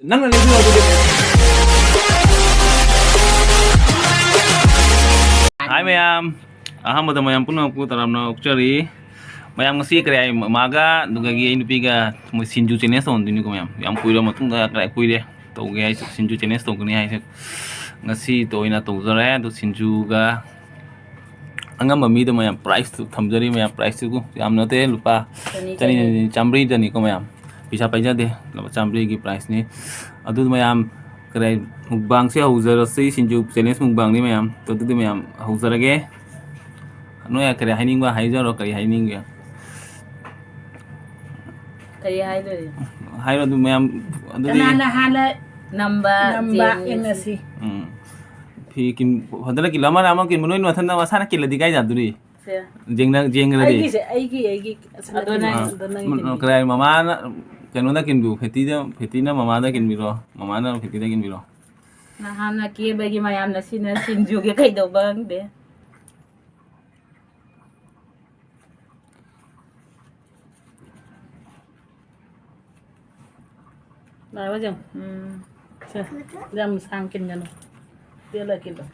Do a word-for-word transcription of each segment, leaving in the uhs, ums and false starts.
ꯅꯪꯅ ꯂꯩꯕꯤꯌꯣ ꯑꯗꯨꯗꯤ꯫ ꯍꯥꯏ ꯃꯌꯥꯝ, ꯑꯍꯥꯟꯕꯗ ꯃꯌꯥꯝ ꯄꯨꯝꯅꯃꯛꯄꯨ ꯇꯔꯥꯝꯅ ꯑꯣꯛꯆꯔꯤ꯫ ꯃꯌꯥꯝ ꯉꯁꯤ ꯀꯔꯤ ꯍꯥꯏ, ꯃꯥꯒ ꯑꯗꯨꯗꯒꯤ ꯑꯩ ꯅꯨꯄꯤꯒ ꯃꯣꯏ ꯁꯤꯡꯖꯨ ꯆꯦꯂꯦꯟꯖ ꯇꯧꯍꯟꯗꯣꯏꯅꯤꯀꯣ ꯃꯌꯥꯝ꯫ ꯌꯥꯝ ꯀꯨꯏꯔꯕ ꯃꯇꯨꯡꯗ ꯀꯔꯤ ꯀꯨꯏꯔꯦ ꯇꯧꯒꯦ ꯍꯥꯏꯁꯦ, ꯁꯤꯡꯖꯨ ꯆꯦꯂꯦꯟꯖ ꯇꯧꯒꯅꯤ ꯍꯥꯏꯁꯦ꯫ ꯉꯁꯤ ꯑꯣꯏꯅ ꯇꯧꯖꯔꯦ꯫ ꯑꯗꯨ ꯁꯤꯡꯖꯨꯒ ꯑꯉꯝꯕ ꯃꯤꯗ ꯃꯌꯥꯝ ꯄ꯭ꯔꯥꯏꯖꯇꯨ ꯊꯝꯖꯔꯤ ꯃꯌꯥꯝ꯫ ꯄ꯭ꯔꯥꯏꯖꯇꯨꯕꯨ ꯌꯥꯝ ꯅꯠꯇꯦ, ꯂꯨꯄꯥ ꯆꯅꯤ, ꯆꯅꯤ, ꯆꯅꯤ꯫ ꯆꯥꯝꯃꯔꯤꯗꯅꯤꯀꯣ ꯃꯌꯥꯝ꯫ ꯄꯩꯁꯥ ꯄꯥꯏꯖꯗꯦ, ꯂꯨꯄꯥ ꯆꯥꯝꯃꯔꯤꯒꯤ ꯄ꯭ꯔꯥꯏꯖꯅꯤ꯫ ꯑꯗꯨ ꯃꯌꯥꯝ ꯀꯔꯤ ꯃꯨꯛꯕꯥꯡꯁꯦ ꯍꯧꯖꯔꯁꯤ, ꯁꯤꯡꯖꯨ ꯆꯦꯂꯦꯟꯖ ꯃꯨꯛꯕꯥꯡꯅꯤ ꯃꯌꯥꯝ꯫ ꯑꯗꯨꯗꯤ ꯃꯌꯥꯝ ꯍꯧꯖꯔꯒꯦ꯫ ꯅꯣꯏ ꯀꯔꯤ ꯍꯥꯏꯅꯤꯡꯕ ꯍꯥꯏꯖꯔꯣ, ꯀꯔꯤ ꯍꯥꯏꯅꯤꯡꯒꯦ? ꯀꯔꯤ ꯍꯥꯏꯗꯣꯔꯤ? ꯍꯥꯏꯔꯣ ꯑꯗꯨ ꯃꯌꯥꯝ, ꯑꯗꯨꯗꯤ ꯀꯅꯥꯅ ꯍꯥꯟꯅ ꯅꯝꯕ ꯅꯝꯕ ꯌꯦꯡꯉꯁꯤ꯫ ꯌꯦꯡꯉꯁꯤ꯫ ꯎꯝ꯫ ꯐꯤ ꯀꯤꯟ-, ꯐꯖꯅ ꯀꯤꯜꯂꯣ꯫ ꯑꯃꯅ ꯑꯃ ꯀꯤꯟꯕ ꯅꯣꯏ ꯃꯊꯟꯇ ꯃꯁꯥꯅ ꯀꯤꯜꯂꯗꯤ ꯀꯥꯏ ꯌꯥꯗꯣꯔꯤ? ꯁꯦ꯫ ꯌꯦꯡꯅ-, ꯌꯦꯡꯉꯗꯤ꯫ ꯑꯩꯒꯤꯁꯦ, ꯑꯩꯒꯤ, ꯑꯩꯒꯤ ꯑꯁ ꯑꯗꯣ ꯅꯠꯇꯦ꯫ ꯅꯪ ꯑꯥ꯫ ꯑꯗꯣ ꯅꯪꯒꯤ ꯃ-, ꯀꯤꯟꯕꯤ꯫ ꯀꯗꯥꯏ ꯃꯃꯥꯅ ꯀꯩꯅꯣꯅ ꯀꯤꯟꯕꯤꯌꯨ, ꯐꯦꯇꯤꯗ, ꯐꯦꯇꯤꯅ ꯃꯃꯥꯗ ꯀꯤꯟꯕꯤꯔꯣ, ꯃꯃꯥꯅ ꯐꯦꯇꯤꯗ ꯀꯤꯟꯕꯤꯔꯣ꯫ ꯅꯍꯥꯟꯅ ꯀꯦꯕꯒꯤ ꯃꯌꯥꯝꯅ ꯁꯤꯅ ꯁꯤꯡꯖꯨꯒꯤ ꯀꯩꯗꯧꯕ ꯈꯪꯗꯦ꯫ ꯂꯥꯛꯑꯣ ꯌꯦꯡꯉꯣ꯫ ꯎꯝ꯫ ꯁꯦ, ꯌꯥꯝ ꯁꯥꯡ ꯀꯤꯟꯒꯅꯨ꯫ ꯇꯦꯜꯂ ꯀꯤꯜꯂꯣ꯫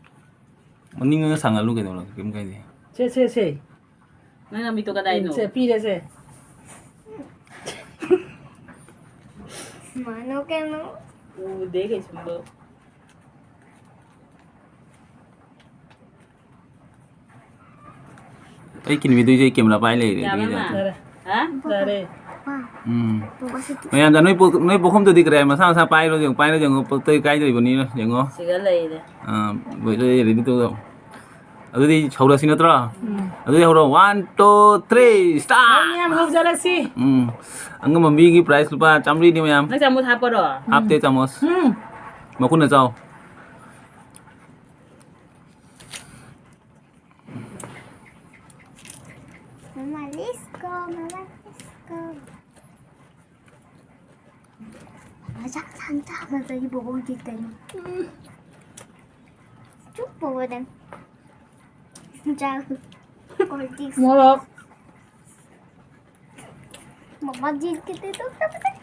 ꯃꯅꯤꯡꯗ ꯁꯥꯡꯍꯜꯂꯨ ꯀꯩꯗꯧꯔꯒꯦ? ꯀꯩꯝ ꯀꯥꯏꯗꯦ꯫ ꯁꯦ, ꯁꯦ, ꯁꯦ꯫ ꯅꯪ ꯅꯃꯤꯠꯇꯣ ꯀꯗꯥꯏꯅꯣ? ꯁꯦ, ꯄꯤꯔꯦ, ꯁꯦ꯫ ꯃꯥꯅꯣ ꯀꯩꯅꯣ? ꯎꯗꯦ ꯀꯩꯁꯨꯝꯕꯨ꯫ ꯑꯩ ꯀꯤꯟꯕꯤꯗꯣꯏꯁꯦ ꯑꯩ ꯀꯦꯃꯦꯔꯥ ꯄꯥꯏ ꯂꯩꯔꯦ, ꯌꯥꯕ ꯑꯗꯨꯒꯤꯅꯦ꯫ ꯃꯥ? ꯌꯥꯔꯦ꯫ ꯍꯥ? ꯌꯥꯔꯦ꯫ ꯎꯝ꯫ ꯃꯌꯥꯝꯗ ꯅꯣꯏ ꯄꯣ-, ꯅꯣꯏ ꯄꯣꯈꯝꯗꯨꯗꯤ ꯀꯔꯤ ꯃꯁꯥ ꯃꯁꯥ ꯄꯥꯏꯔꯣ ꯌꯦꯡꯉꯣ, ꯄꯥꯏꯔꯣ ꯌꯦꯡꯉꯣ, ꯄꯣꯠꯇꯩ ꯀꯥꯏꯗ꯭ꯔꯤꯕꯅꯤꯅ ꯌꯦꯡꯉꯣ꯫ ꯁꯤꯒ ꯂꯩꯔꯦ꯫ ꯑꯥ, ꯂꯣꯏ, ꯂꯣꯏ ready ꯇꯧꯔꯣ꯫ ꯑꯗꯨꯗꯤ ꯍꯧꯔꯁꯤ ꯅꯠꯇ꯭ꯔꯣ? ꯎꯝ꯫ ꯑꯗꯨꯗꯤ ꯍꯧꯔꯣ꯫ One, two, three, start! ꯃꯌꯥꯝ ꯍꯧꯖꯔꯁꯤ꯫ ꯎꯝ꯫ ꯑꯉꯝꯕ ꯃꯤꯒꯤ prize ꯂꯨꯄꯥ ꯆꯥꯝꯃꯔꯤꯅꯤ ꯃꯌꯥꯝ꯫ ꯅꯪ ꯆꯥꯃꯨꯛ ꯍꯥꯞꯄꯔꯣ? ꯍꯥꯞꯇꯦ ꯆꯥꯃꯁ꯫ ꯎꯝ꯫ ꯃꯈꯨꯠꯅ ꯆꯥꯎ꯫ Mama, let's go, Mama, let's go. ꯆꯥꯛ ꯁꯥꯡ ꯆꯥꯕꯗꯒꯤ ꯕꯣꯕꯣꯛ ꯆꯤꯠꯇꯅꯤ꯫ ꯎꯝ꯫ ꯆꯨꯞ ꯕꯣꯕꯣꯛ ꯅꯪ꯫ ꯆꯥꯛ꯫ ꯃꯣꯔꯣꯛ꯫ ꯃꯃꯥ ꯖꯤꯠꯀꯤ ꯇꯦꯇꯣ ꯇꯞ ꯇꯞ꯫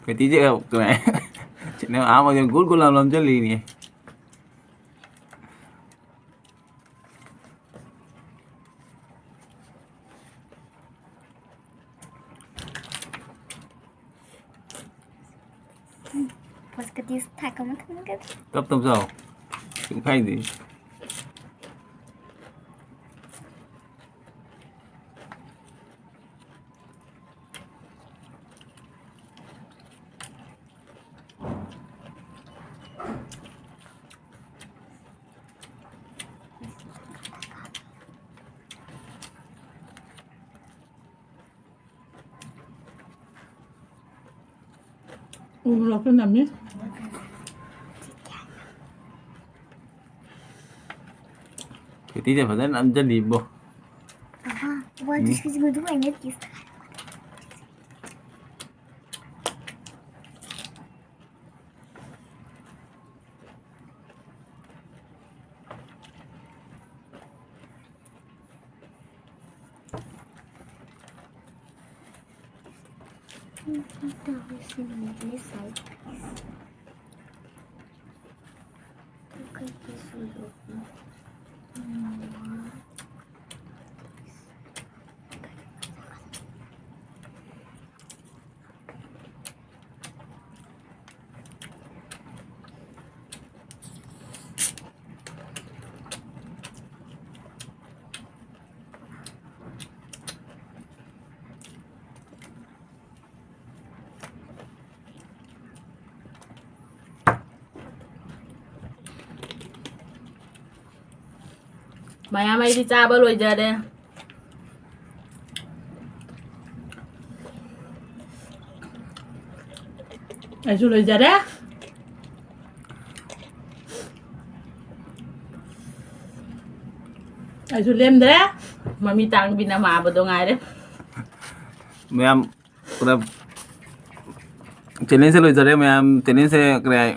ꯄꯦꯇꯤꯁꯦ ꯀꯃꯥꯏ? ꯁꯤꯅ ꯑꯍꯥꯟꯕꯗ ꯒꯨꯜ ꯒꯨꯜ ꯂꯥꯎ ꯂꯝꯖꯜꯂꯤꯅꯦ꯫ ꯄꯣꯁꯀꯗꯤꯁ ꯊꯥꯛ ꯑꯃ ꯊꯝꯒꯗ꯭ꯔꯥ? ꯇꯞ ꯇꯞ ꯆꯥꯎ꯫ ꯀꯩꯝ ꯀꯥꯏꯗꯦ꯫ ꯎ ꯃꯣꯔꯣꯛꯇꯣ ꯅꯝꯃꯤ꯫ ꯐꯦꯇꯤꯁꯦ ꯐꯖꯅ ꯅꯝꯖꯜꯂꯤꯕꯣ꯫ ꯑꯍꯥ, ꯋꯥ ꯎꯝ꯫ ꯗꯤꯁꯀꯤꯁꯤ ꯃꯗꯨ ꯑꯩꯅ ꯀꯤꯁ꯫ ꯃꯌꯥꯝ ꯑꯩꯗꯤ ꯆꯥꯕ ꯂꯣꯏꯖꯔꯦ꯫ ꯑꯩꯁꯨ ꯂꯣꯏꯖꯔꯦ꯫ ꯑꯩꯁꯨ ꯂꯦꯝꯗ꯭ꯔꯦ꯫ ꯃꯃꯤ ꯇꯥꯡꯕꯤꯅ ꯃꯥꯕꯗꯣ ꯉꯥꯏꯔꯦ꯫ ꯃꯌꯥꯝ ꯄꯨꯂꯞ ꯆꯦꯂꯦꯟꯖꯁꯦ ꯂꯣꯏꯖꯔꯦ꯫ ꯃꯌꯥꯝ ꯆꯦꯂꯦꯟꯖꯁꯦ ꯀꯔꯤ ꯍꯥꯏ?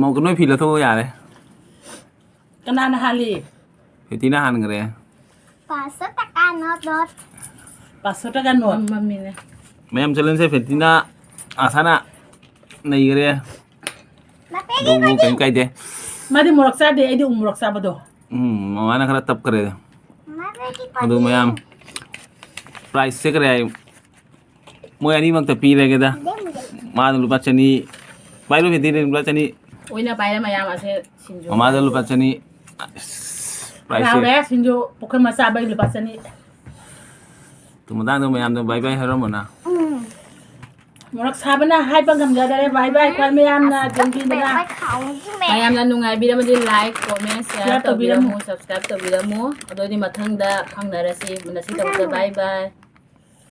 ꯃꯧ ꯅꯣꯏ ꯐꯤ ꯂꯧꯊꯣꯛꯑꯣ ꯌꯥꯔꯦ꯫ ꯀꯅꯥꯅ ꯍꯥꯜꯂꯤ? ꯐꯦꯇꯤꯅ ꯍꯥꯟꯈ꯭ꯔꯦ꯫ ꯄꯥꯁꯁꯣ ꯇꯀꯥ ꯅꯣꯠ, ꯅꯣꯠ꯫ ꯄꯥꯁꯁꯣ ꯇꯀꯥ ꯅꯣꯠ꯫ ꯃꯝꯃꯤꯅꯦ꯫ ꯃꯌꯥꯝ ꯆꯦꯂꯦꯟꯖꯁꯦ ꯐꯦꯇꯤꯅ ꯑꯁꯥꯅ ꯅꯩꯈ꯭ꯔꯦ꯫ ꯑꯗꯨꯕꯨ ꯀꯩꯝ ꯀꯥꯏꯗꯦ꯫ ꯃꯥꯗꯤ ꯃꯣꯔꯣꯛ ꯆꯥꯗꯦ, ꯑꯩꯗꯤ ꯎ ꯃꯣꯔꯣꯛ ꯆꯥꯕꯗꯣ꯫ ꯎꯝ, ꯃꯃꯥꯅ ꯈꯔ ꯇꯞꯈ꯭ꯔꯦ꯫ ꯑꯗꯨ ꯃꯌꯥꯝ prizeꯁꯦ ꯀꯔꯤ ꯍꯥꯏ? ꯃꯣꯏ ꯑꯅꯤꯃꯛꯇ ꯄꯤꯔꯒꯦꯗ꯫ ꯃꯥꯅ ꯂꯨꯄꯥ ꯆꯅꯤ, ꯚꯥꯏ ꯂꯣꯏ ꯂꯨꯄꯥ ꯆꯅꯤ꯫ ꯑꯣꯏꯅ ꯄꯥꯏꯔꯦ ꯃꯌꯥꯝ ꯑꯁꯦ ꯁꯤꯡꯖꯨ꯫ ꯃꯃꯥꯗ ꯂꯨꯄꯥ ꯆꯅꯤ꯫ ꯑꯁ, prizeꯁꯦ꯫ ꯍꯔꯥꯎꯔꯦ, ꯁꯤꯡꯖꯨ ꯄꯨꯈꯝ ꯃꯆꯥ ꯕꯩ ꯂꯨꯄꯥ ꯆꯅꯤ꯫ ꯑꯗꯨ ꯃꯇꯥꯡꯗ ꯃꯌꯥꯝꯗ bye bye ꯍꯥꯏꯔꯝꯃꯣꯅ꯫ ꯎꯝ꯫ ꯃꯣꯔꯣꯛ ꯁꯥꯕꯅ ꯍꯥꯏꯕ ꯉꯝꯖꯗꯔꯦ꯫ Bye bye, ꯈ꯭ꯋꯥꯏ ꯃꯌꯥꯝꯅ ꯆꯦꯟꯕꯤꯗꯅ꯫ ꯃꯌꯥꯝꯅ ꯅꯨꯡꯉꯥꯏꯕꯤꯔꯝꯃꯗꯤ like, comment, share ꯇꯧꯕꯤꯔꯝꯃꯨ, subscribe ꯇꯧꯕꯤꯔꯝꯃꯨ꯫ ꯑꯗꯨꯑꯣꯏꯗꯤ ꯃꯊꯪꯗ ꯐꯪꯅꯔꯁꯤ꯫ ꯉꯁꯤꯗꯃꯛꯇ bye bye꯫